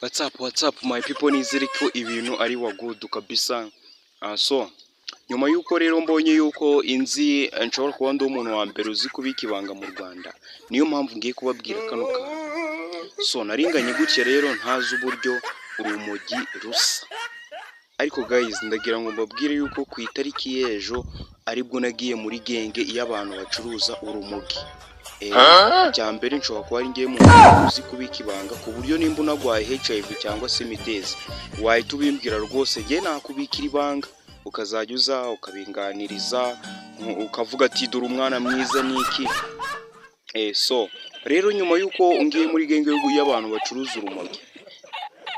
What's up, what's up, my people? Nizere ko ibintu ari wa good kabisa. So nyuma y'uko rero mbonye yuko inzi nshobora kuba ndi umuntu wa mbere uzi kubika ibanga mu Rwanda, niyo mpamvu ngiye kubabwira kano kantu. So naringanye gutya rero, ntazi uburyo urumogi rusa. Ariko guys, ndagira ngo mbabwire yuko ku itariki y'ejo aribwo nagiye muri gang y'abantu bacuruza urumogi. Icya mbere, nshobora kuba ari ngewe muntu uzi kubika ibanga, ku buryo nimba unagwaye HIV cyangwa se imitezi, wahita ubimbwira rwose, njye nakubikira ibanga, ukazajya uza ukabinganiriza, ukavuga ati: "Dore umwana mwiza." Niki? So rero nyuma y'uko ngiye muri gang y'abantu bacuruza urumogi,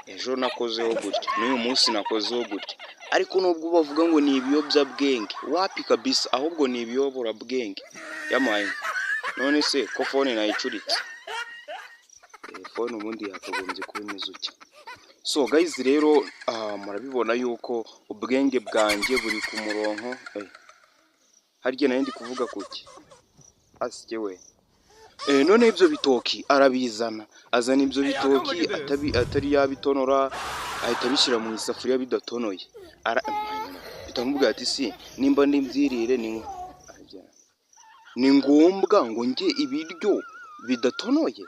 ejo nakozeho gutya, n'uyu munsi nakozeho gutya. Ariko nubwo bavuga ngo ni ibiyobyabwenge, wapi kabisa, ahubwo ni ibiyoborabwenge. Yamaye none se ko phone nayicuritse? Phone ubundi yakagombye kuba imeze utya. So guys rero, murabibona yuko ubwenge bwanjye buri ku murongo. Harya nari ndi kuvuga kuki? Asike we! None ibyo bitoki arabizana, azana ibyo bitoki atari yabitonora, ahita abishyira mu isafuriya bidatonoye. Mpita mubwira ati: "Si nimba ndibyirire, ni ngombwa ngo njye ibiryo bidatonoye?"